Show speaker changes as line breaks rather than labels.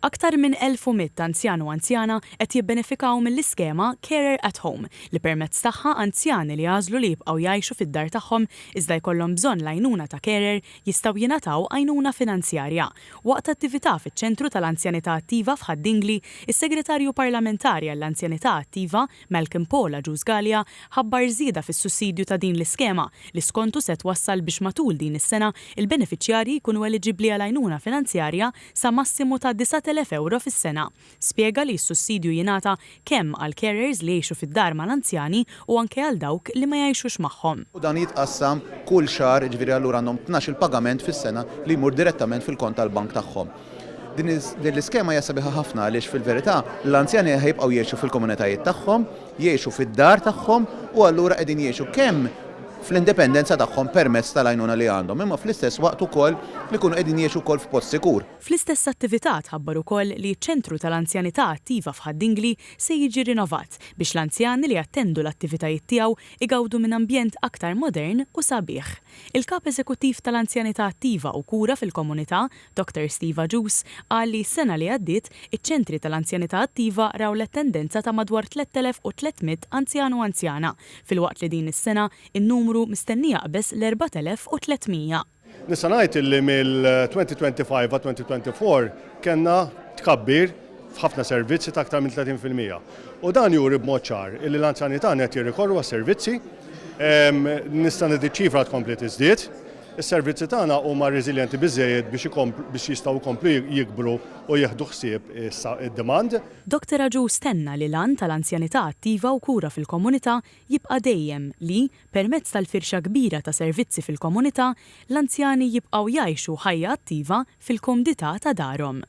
Aktar minn 1,100 anzjan u anzjana qed jibbenefikaw mill-iskema Carer at Home li permezz tagħha anzjani li jagħżlu li jibqgħu jgħixu fid-dar tagħhom iżda jkollhom bżonn l-għajnuna ta' carer jistgħu jingħataw għajnuna finanzjarja. Waqt attività fiċ-Ċentru tal-Anzjanità Attiva f'Ħad-Dingli, is-Segretarju Parlamentari għall-Anzjanità Attiva, Malcolm Paul Agius Galea, ħabbar żieda fis-sussidju ta' din l-iskema li skontu se twassal biex matul din is-sena l-benefiċjarji jkunu eliġibbli għal għajnuna finanzjarja sa massimu ta' 9,000 ewro fis-sena. Spjega li s-sussidju jingħata kemm għal carers li jgħixu fid-dar mal-anzjani u anke għal dawk li ma jgħixux magħhom.
U dan jitqassam kull xahar, jiġifieri allura għandhom tnax-il pagament fis-sena li jmur direttament fil-kont tal-bank tagħhom. Din l-iskema hija sabiħa ħafna għaliex fil-verità l-anzjani ħa jibqgħu jgħixu fil-komunitajiet tagħhom, jgħixu fid-dar tagħhom u allura qegħdin jgħixu kemm fl-indipendenza tagħhom permezz tal-għajnuna li għandhom, imma fl-istess waqt ukoll ikunu qegħdin jgħixu wkoll f'post sikur.
Fl-istess attività tħabbar ukoll li ċ-Ċentru tal-Anzjanità Attiva f'Ħad-Dingli se jiġi rinovat biex l-anzjani li jattendu l-attivitajiet tiegħu igawdu minn ambjent aktar modern u sabiħ. Il-Kap Eżekuttiv tal-Anzjanità Attiva u Kura fil-Komunità, Dottor Steve Agius, qal li s-sena li għaddiet, iċ-ċentri tal-anzjanità attiva raw l-attendenza ta' madwar 3,300 anzjan u anzjana, filwaqt li din is-sena, in-numru mistenni jaqbeż l-4,300.
Nista' ngħid illi mill-2025 għat-2024 kellna tkabbir f'ħafna servizzi ta' aktar minn 30%. U dan juri b'mod ċar illi l-anzjani tagħna qed jirrikorru għas-servizzi. Nista' ngħid iċ-ċifra tkompli tiżdied. Is-servizzi tagħna huma reżiljenti biżżejjed biex biex jistgħu jkomplu jikbru u jieħdu ħsieb id-demand.
Dottor Agius tenna li l-għan tal-anzjanità attiva u kura fil-komunità jibqa' dejjem li, permezz tal-firxa kbira ta' servizzi fil-komunità, l-anzjani jibqgħu jgħixu ħajja attiva fil-kumdità ta' darhom.